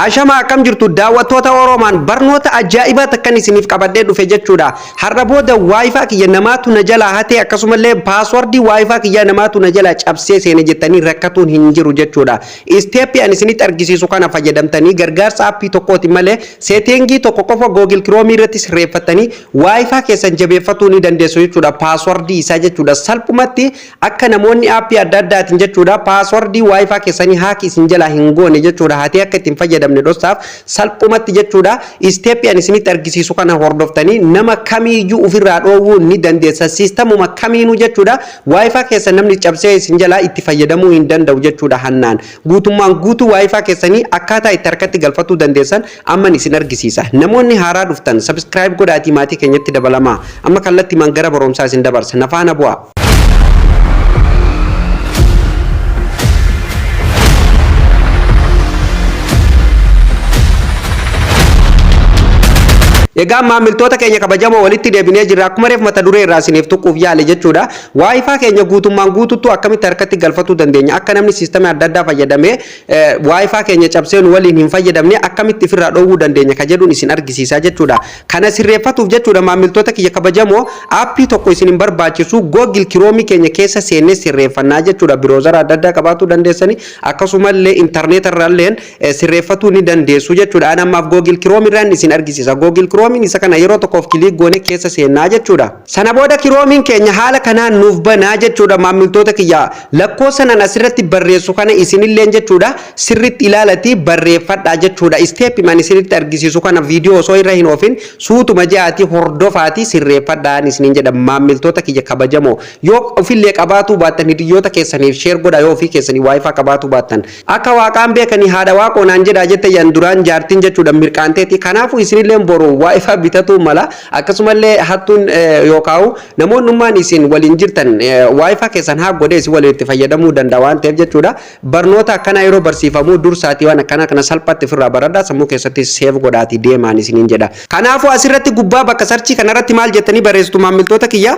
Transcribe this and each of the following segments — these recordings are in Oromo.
Ashama, akkam jirtu daawwattoota Oroomaan? Barnoota ajaa'ibaa takkan isiniif qabadhee dhufe jechuudha. Har'a booda WiFi kiyya namaatu na jalaa hatee, akkasumallee passwordii WiFi kiyya namaatu na jalaa cabsee seene jettanii rakkatuun hin jiru jechuudha. Steppii ani isinitti argisiisu kana fayyadamtanii gargaarsa appii tokkooti malee settingii tokko qofa Google Chrome irratti sirreeffattanii WiFi keessan jabeeffatuu ni dandeessu jechuudha. Passwordii isaa jechuudha. Salphumatti akka namoonni appii adda addaatiin jechuudha passwordii WiFi keessanii hack isin jalaa hin goone jechuudha. Hatee akka ittiin fayyadamne dhoksaaf salphumatti jechuudha. Steppii ani isinitti argisiisu kana hordoftanii nama kamiiyyuu ofirraa dhoowwuu ni dandeessa. Systemuma kamiinuu jechuudha. WiFi keessan namni cabsee isin jalaa itti fayyadamuu hin danda'u jechuudha hannaan. Guutummaan guutuu WiFi keessanii akkaataa itti harkatti galfatuu dandeessan amman isin argisiisa. Namoonni haaraa dhuftan subscribe godhaatii maatii keenyatti dabalamaa. Amma kallattiimaan gara barumsaa isin dabarsa. Na faana bu'aa. Egaa maamiltoota keenya kabajamoo, walitti deebinee jirra. Akkuma reef mata duree irraa isiniif tuquuf yaale jechuudha. WiFi keenya guutummaan guututtuu akkamitti harkatti galfatuu dandeenya? Akka namni systema adda addaa fayyadamee WiFi keenya cabsee nu waliin hin fayyadamne akkamitti ofirraa dhoowwuu dandeenya ka jedhuun isin argisiisa jechuudha. Kana sirreeffatuuf jechuudha, maamiltoota kiyya kabajamoo, appii tokko isin hin barbaachisu. Google Chrome keenya keessa seennee sirreeffannaa jechuudha. Browsera adda addaa qabaatuu dandeessanii, akkasumallee intarneeta irraalleen sirreeffatuu ni dandeessu jechuudha. Ani ammaaf Google Chrome irraan isin argisiisa. Google Chrome isa kana yeroo tokkoof click goone keessa seennaa jechuudha. Sana booda Chrome keenya haala kanaan nuuf banaa jechuudha, maamiltoota kiyya. Lakkoofsa nan asirratti barreessu kana isinilleen jechuudha sirritti ilaalatii barreeffadhaa jechuudha. Step man isinitti argisiisu kana viidiyoo osoo irra hin oofin suutuma ja'aatii hordofaatii sirreeffadhaan isiniin jedha, maamiltoota kiyya kabajamoo. Yoo ofillee qabaatuu baattan hiriyoota keessaniif share godha, yoo ofii keessanii WiFi qabaatuu baattan. Akka waaqaan beekanii haadha waaqoo naan jedhaa jette yan duraan jaartiin jechuudha mirqaanteeti. Kanaafuu isinillee boru WiFi bitatuu mala, akkasumallee hattuun yookaan namoonnummaan isin waliin jirtan WiFi keessan haa godhee isin waliin itti fayyadamuu danda'a waan ta'eef jechuudha. Barnoota akkanaa yeroo barsiifamuu dursaatii waan akkanaa kana salphaatti ofirraa baradhaa, sammuu keessatti save godhaatii deemaan isiniin jedha. Kanaafuu asirratti gubbaa bakka searchii kanarratti maal jettanii barreessitu, maamiltoota kiyya?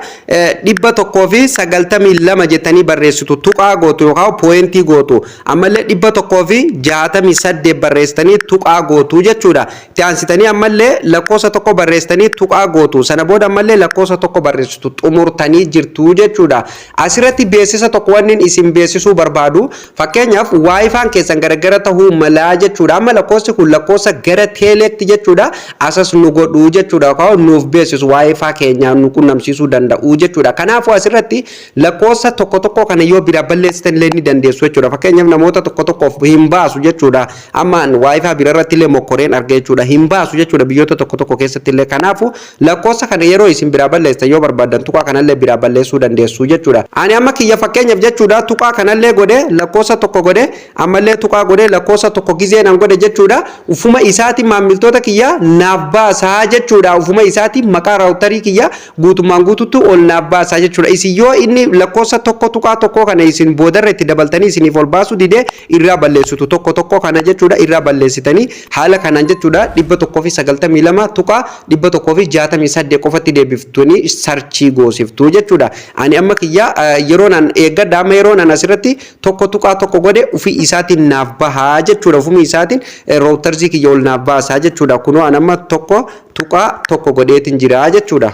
192 jettanii barreessitu, tuqaa gootu yookaan pointii gootu. Ammallee 168 barreessitanii tuqaa gootu jechuudha. Itti aansitanii ammallee lakkoofsa tokko barreessitanii tuqaa gootu. Sana booda ammallee lakkoofsa tokko barreessitu, xumurtanii jirtu jechuudha. Asirratti beeksisa tokko wanni isin beeksisuu barbaadu, fakkeenyaaf WiFi'n keessan garagara tahuu malaa jechuudha. Amma lakkoofsi kun lakkoofsa gara teeleetti jechuudha. Asas nu godhuu jechuudha. Yookaan nuuf beeksisu, WiFi keenya nu qunnamsiisuu danda'u jechuudha. Kanaafuu asirratti lakkoofsa tokko tokko kana yoo bira balleessitan illee ni dandeessu jechuudha. Fakkeenyaaf namoota tokko tokkoof hin baasu jechuudha. Amma WiFi bira irratti illee mokkoreen arga jechuudha. Hin baasu jechuudha biyyoota tokko tokko keessatti illee. Kanaafuu lakkoofsa kana yeroo isin biraa balleessitan, yoo barbaadan tuqaa kanallee biraa balleessuu dandeessu jechuudha. Ani amma kiyya fakkeenyaaf jechuudha tuqaa kanallee godhe, lakkoofsa tokko godhe, ammallee tuqaa godhe, lakkoofsa tokko gizee nan godhe jechuudha. Ufuma isaatiin, maamiltoota kiyya, naaf baasaa jechuudha. Ufuma isaatiin maqaa routerii kiyya guutummaan guututti ol naaf baasaa jechuudha. Isin yoo inni lakkoofsa 1.1 kana isin boodarra itti dabaltanii isiniif ol baasuu didee, irraa balleessitu tokko tokko kana jechuudha. Irraa balleessitanii haala kanaan jechuudha 192.168 qofatti deebiftanii searchii goosiftu jechuudha. Ani amma kiyya yeroo nan eeggadha. Amma yeroo nan asirratti 1.1 godhe ofii isaatiin naaf bahaa jechuudha. Ofii isaatiin routersii kiyya ol naaf baasaa jechuudha. Kunoo an amma 1.1 godheetiin jira jechuudha.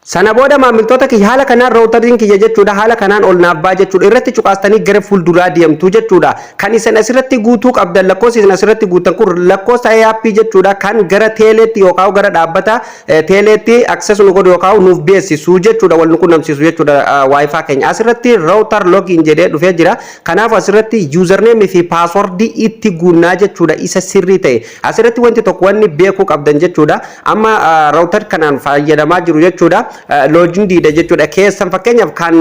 Sana booda, maamiltoota kiyya, haala kanaan routeriin kiyya jechuudha haala kanaan ol naaf ba'a jechuudha. Irratti cuqaastanii gara fuulduraa deemtu jechuudha. Kan isin asirratti guutuu qabdan, lakkoofsi isin asirratti guutan kun lakkoofsa IP jechuudha, kan gara teeleetti yookaan gara dhaabbata teeleetti access nu godhu yookaan nuuf beeksisu jechuudha, wal nu qunnamsiisu jechuudha WiFi keenya. Asirratti router login jedhee dhufee jira. Kanaaf asirratti username fi passwordii itti guunnaa jechuudha, isa sirrii ta'e. Asirratti wanti tokko wanni beekuu qabdan jechuudha. Amma router kanaan fayyadamaa jiru jechuudha. Loogindiidha jechuudha. Keessan fakkeenyaaf kan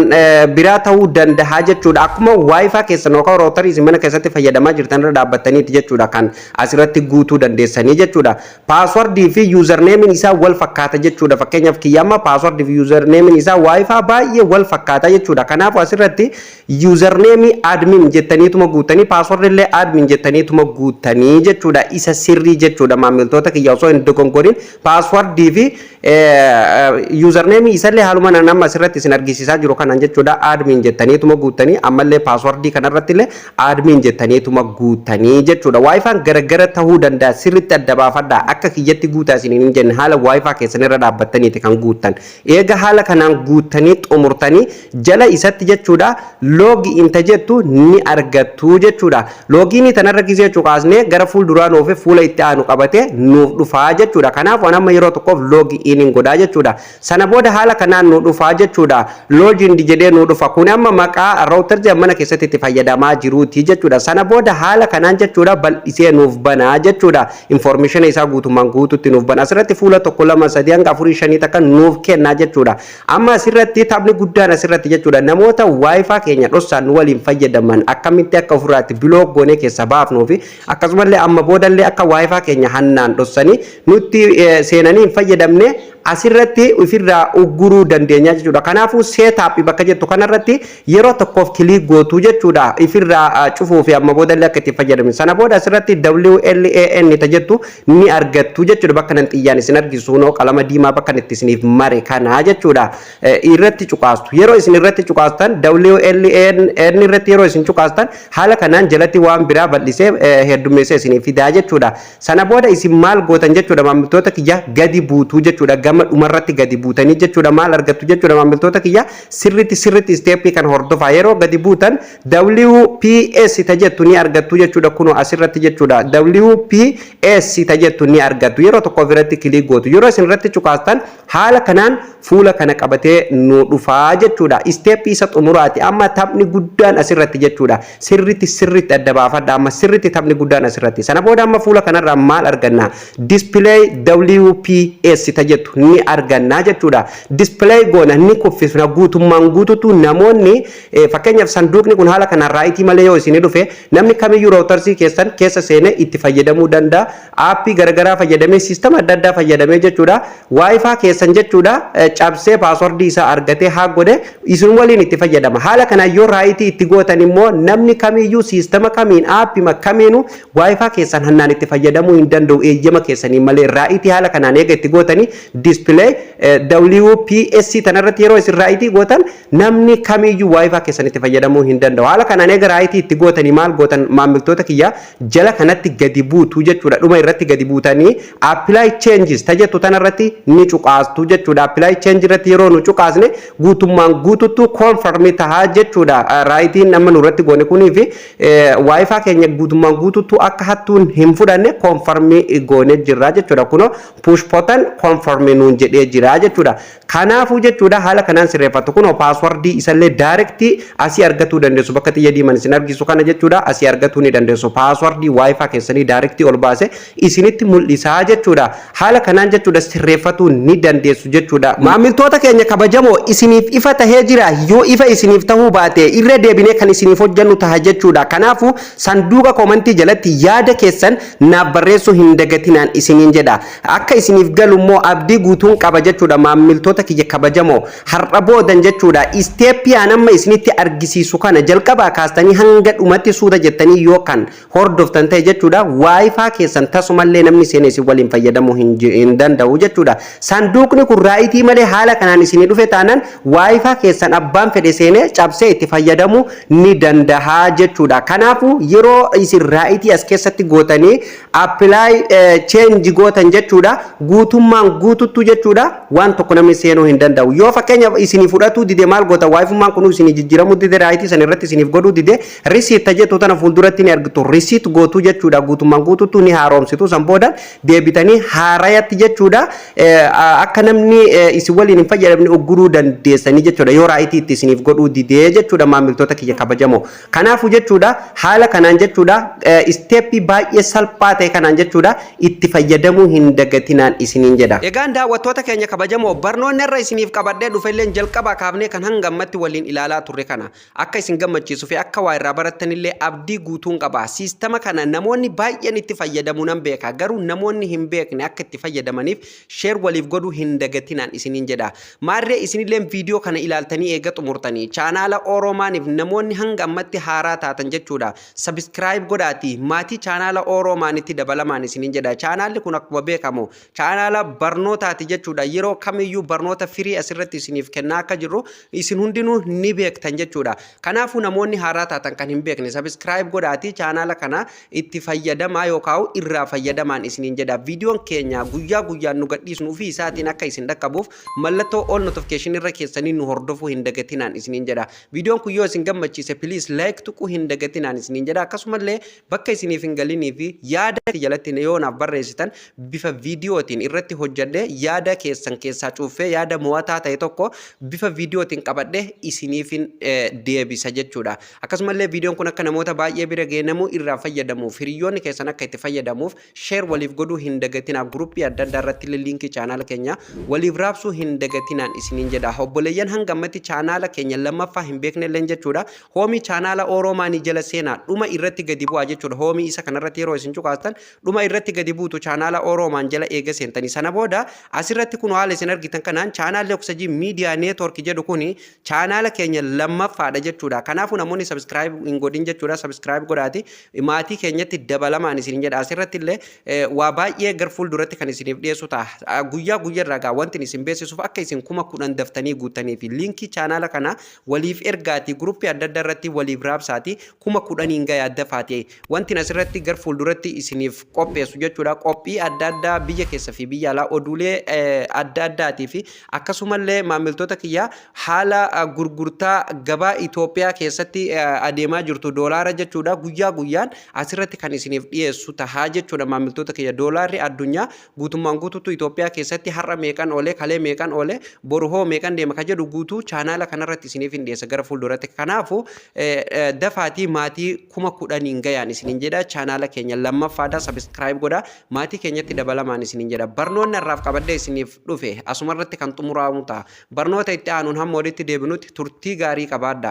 biraa ta'uu danda'a jechuudha. Akkuma WiFi keessan yookaan routerii isin mana keessatti fayyadamaa jirtan irra dhaabbattaniiti jechuudha kan asirratti guutuu dandeessanii jechuudha. Passwordii fi usernameiin isaa wal fakkaata jechuudha. Fakkeenyaaf kiyya amma passwordii fi usernameiin isaa WiFi baay'ee wal fakkaata jechuudha. Kanaafuu asirratti usernameii admin jettaniituma guuttanii, passwordii illee admin jettaniituma guuttanii jechuudha. Isa sirrii jechuudha, maamiltoota kiyya, osoo hin dogongorin passwordii fi username Username isallee haaluma nama asirratti isin argisiisaa jiru kanaan jechuudha. Admin jettaniituma guuttanii, ammallee passwordii kanarratti illee admin jettaniituma guuttanii jechuudha. WiFi'n garagara ta'uu danda'a, sirriitti adda baafadhaa. Akka kiyyatti guutaa isiniin hin jenne, haala WiFi keessanirra dhaabbattaniiti kan guuttan. Eega haala kanaan guuttanii xumurtanii, jala isatti jechuudha log in ta jettu ni argattu jechuudha. Loginii tanarra gisee cuqaasnee gara fuulduraa nuuf fuula itti aanu qabatee nuuf dhufaa jechuudha. Kanaaf waan amma yeroo tokkoof log in hin godhaa jechuudha. Sana booda haala kanaan nu dhufaa jechuudha. Login jedhee nu dhufa. Kun amma maqaa routerii mana keessatti itti fayyadamaa jiruuti jechuudha. Sana booda haala kanaan jechuudha bal'isee nuuf banaa jechuudha. Information isaa guutummaan guututti nuuf bana. Asirratti fuula tokko, lama, sadii hanga afurii, shanii takka nuuf kennaa jechuudha. Amma asirratti taphni guddaan asirratti jechuudha. Namoota WiFi keenya dhoksaan nu waliin fayyadaman akkamitti akka ofirraatti block goonee keessa baafnuu fi akkasumallee amma boodallee akka WiFi keenya hannaan dhoksanii nutti seenanii hin fayyadamne asirratti ofirraa ugguruu dandeenya jechuudha. Kanaafuu setup bakka jettu kanarratti yeroo tokkoof click gootu jechuudha. Ifirraa cufuu fi amma boodallee akka itti fayyadamne. Sana booda asirratti WLAN ta jettu ni argattu jechuudha. Bakka nan xiyyaan isin argisu noo qalama diimaa bakka itti isiniif mare kana jechuudha. Irratti cuqaastu. Yeroo isin irratti cuqaastan, WLAN irratti yeroo isin cuqaastan, haala kanaan jalatti waan biraa bal'isee heddummeessee isiniif fidaa jechuudha. Sana booda isin maal gootan jechuudha, maamiltoota kiyya? Gadi buutuu jechuudha. Gama dhumarratti gadi buutanii jechuudha maal argattu jechuudha, maamiltoota kiyya? Sirritti sirritti steppii kan hordofaa. Yeroo gadi buutan WPS ta jettu ni argattu jechuudha. Kunoo asirratti jechuudha WPS ta jettu ni argattu. Yeroo tokko ofirratti click gootu. Yeroo isin irratti cuqaastan haala kanaan fuula kana qabatee nu dhufaa jechuudha. Steppii isa xumuraati amma taphni guddaan asirratti jechuudha. Sirritti sirritti adda baafadha. Amma sirritti taphni guddaan asirratti. Sana booda amma fuula kanarraa maal arganna? Display WPS ta jettu ni arganna jechuudha. Display goona, ni kuffisna guutummaan guututu. Namoonni fakkeenyaaf sanduuqni kun haala kanaan rightii malee yoo isin dhufe, namni kamiyyuu routersii keessan keessa seenee itti fayyadamuu danda'a. Appii garagaraa fayyadamee, systema adda addaa fayyadamee jechuudha. WiFi keessan jechuudha cabsee, passwordii isaa argatee haa godhe, isin waliin itti fayyadama. Haala kanaan yoo rightii itti gootan immoo namni kamiyyuu systema kamiin, appii kamiinuu WiFi keessan hannaan itti fayyadamuu hin danda'u eeyyama keessanii malee. Rightii haala kanaan eega itti gootanii, display WPS tanarratti yeroo isin rightii gootan, namni kamiyyuu WiFi keessan itti fayyadamuu hin danda'u. Haala kanaan eega rightii itti gootanii maal gootan, maamiltoota kiyya? Jala kanatti gadi buutu jechuudha. Dhuma irratti gadi buutanii apply changes ta jettu tanarratti ni cuqaastu jechuudha. Apply change irratti yeroo nu cuqaasne guutummaan guututtu confirm tahaa jechuudha. Rightiin nama nurratti goone kunii fi WiFi keenya guutummaan guututtu akka hattuun hin fudhanne confirm goone jirra jechuudha. Kunoo push button confirm nuun jedhee jira jechuudha. Kanaafuu jechuudha haala kanaan sirreeffatu. Kunoo passwordii isallee directii asii argatuu dandeessu. Bakka xiyya diiman isin argisu kana jechuudha asii argatuu ni dandeessu. Passwordii WiFi keessanii directii ol baase isinitti mul'isaa jechuudha. Haala kanaan jechuudha sirreeffatuu ni dandeessu jechuudha. Maamiltoota keenya kabajamoo, isiniif ifa tahee jira. Yoo ifa isiniif tahuu baate irra deebinee kan isiniif hojjennu taha jechuudha. Kanaafuu sanduuqa commentii jalatti yaada keessan naaf barreessuu hin dagatinaan isiniin jedha. Akka isiniif galu immoo abdii guutuun qaba jechuudha. Maamiltoota kiyya kabajamoo, har'a boodan jechuudha steppii aan amma isinitti argisiisu kana jalqabaa kaastanii hanga dhumatti suuta jettanii yoo kan hordoftan ta'e jechuudha, WiFi keessan tasumallee namni seenee isin waliin fayyadamuu hin danda'u jechuudha. Sanduuqni kun rightii malee haala kanaan isinii dhufe taanaan WiFi keessan abbaan fedhe seenee cabsee itti fayyadamuu ni danda'a jechuudha. Kanaafuu yeroo isin rightii as keessatti gootanii apply change gootan jechuudha, guutummaan guututtu jechuudha waan tokko namni seenuu hin danda'u. Yoo fakkeenyaaf isinii fudhatuu dide maal goota? WiFiummaan kun isinii jijjiiramuu dide, rightii san irratti isiniif godhuu dide, reset jettu tana fuulduratti ni argitu. Reset gootuu jechuudha, guutummaan guututtu ni haaromsitu. San booda deebitanii haarayatti jechuudha akka namni isin waliin hin fayyadamne ugguruu dandeessanii jechuudha, yoo rightii itti isiniif godhuu didee jechuudha, maamiltoota kiyya kabajamoo. Kanaafuu jechuudha haala kanaan jechuudha steppii baay'ee salphaa ta'e kanaan jechuudha itti fayyadamuu hin dagatinaan isiniin jedha. Egaan daawwattoota keenya kabajamoo, barnoonni irra isiniif qabadhee dhufelleen jalqabaa kaafnee kan hanga ammatti waliin ilaalaa turre kana akka isin gammachiisuu fi akka waa irraa barattanillee abdii guutuun qaba. Systema kana namoonni baay'een itti fayyadamuu nan beeka, garuu namoonni hin beekne akka itti fayyadamaniif share waliif godhuu hin dagatinaan isiniin jedha. Maarree isinillee viidiyoo kana ilaaltanii eega xumurtanii chaanaala Oroomaaniif namoonni hanga ammatti haaraa taatan jechuudha, subscribe godhaati maatii chaanaala Oroomaanitti dabalamaan isiniin jedha. Chaanaalli kun akkuma beekamu chaanaala barnootaati. barnootaati jechuudha. Yeroo kamiyyuu barnoota firii asirratti isiniif kennaa akka jirru isin hundinuu ni beektan jechuudha. Kanaafuu namoonni haaraa taatan, kan hin beekne, subscribe godhaati chaanaala kana itti fayyadamaa yookaan irraa fayyadamaan isiniin jedha. Viidiyoon keenya guyyaa guyyaan nu gadhiisnu ofii isaatiin akka isin dhaqqabuuf mallattoo all notification irra keessanii nu hordofuu hin dagatinaan isiniin jedha. Viidiyoon kun yoo isin gammachiise, please like tuquu hin dagatinaan isiniin jedha. Akkasumallee bakka isiniif hin galinii fi yaada jalatti yoo naaf barreessitan, bifa viidiyootiin irratti hojjedhee, yaada keessan keessaa cuuffee, yaada mo'ataa ta'e tokko bifa viidiyootiin qabadhee isiniifin deebisa jechuudha. Akkasumallee viidiyoon kun akka namoota baay'ee bira ga'ee namuu irraa fayyadamuuf, hiriyoonni keessan akka itti fayyadamuuf share waliif godhuu hin dagatinaa. Guruppii adda addaa irratti illee liinkii chaanaala keenya waliif raabsuu hin dagatinaan isiniin jedha. Obboleeyyan hanga ammatti chaanaala keenya lammaffaa hin beekne illee jechuudha. Home chaanaala Oroomaanii jala seenaa, dhuma irratti gadi bu'aa jechuudha. Home isa kanarratti yeroo isin cuqaastan dhuma irratti gadi buutu chaanaala Oroomaan jala eega seentanii. Sana booda asirratti kun haala isin argitan kanaan chaanaalli Oksajii Miidiyaa Network jedhu kuni chaanaala keenya lammaffaadha jechuudha. Kanaafuu namoonni subscribe hin godhin jechuudha. Subscribe godhaati maatii keenyatti dabalamaan isin jedha. Asirratti illee waa baay'ee gar fuulduratti kan isiniif dhiyeessu ta'a. Guyyaa guyyaarraa gaa wanti isin beeksisuuf akka isin 10,000 daftanii guuttanii fi liinkii chaanaala kana waliif ergaati, guruppii adda addaa irratti waliif raabsaati, 10,000n gayaa dafaati. Wanti asirratti gar fuulduratti isiniif qopheessu jechuudha. Qophii adda addaa biyya keessa fi biyya alaa, oduulee adda addaatii fi akkasumallee, maamiltoota kiyyaa, haala gurgurtaa gabaa Itoophiyaa keessatti adeemaa jirtu, doolaara jechuudha, guyyaa guyyaan asirratti kan isiniif dhiyeessu tahaa jechuudha. Maamiltoota kiyya, doolaarri addunyaa guutummaan guutuutu Itoophiyaa keessatti har'a meeqan oolee, kalee meeqan oolee, boru hoo meeqan deema ka jedhu guutuu chaanaala kanarratti isiniif hin dhiyeessa gara fuulduratti. Kanaafuu dafaatii maatii 10,000n gayaan isiniin jedha. Chaanaala keenya lammaffaadha, subscribe godha, maatii keenyatti dabalamaan isiniin jedha. Barnoonni har'aaf qabadhee isiniif dhufe asumarratti kan xumuramu ta'a. Barnoota itti aanuun hamma walitti deebinutti turtii gaarii qabaadha.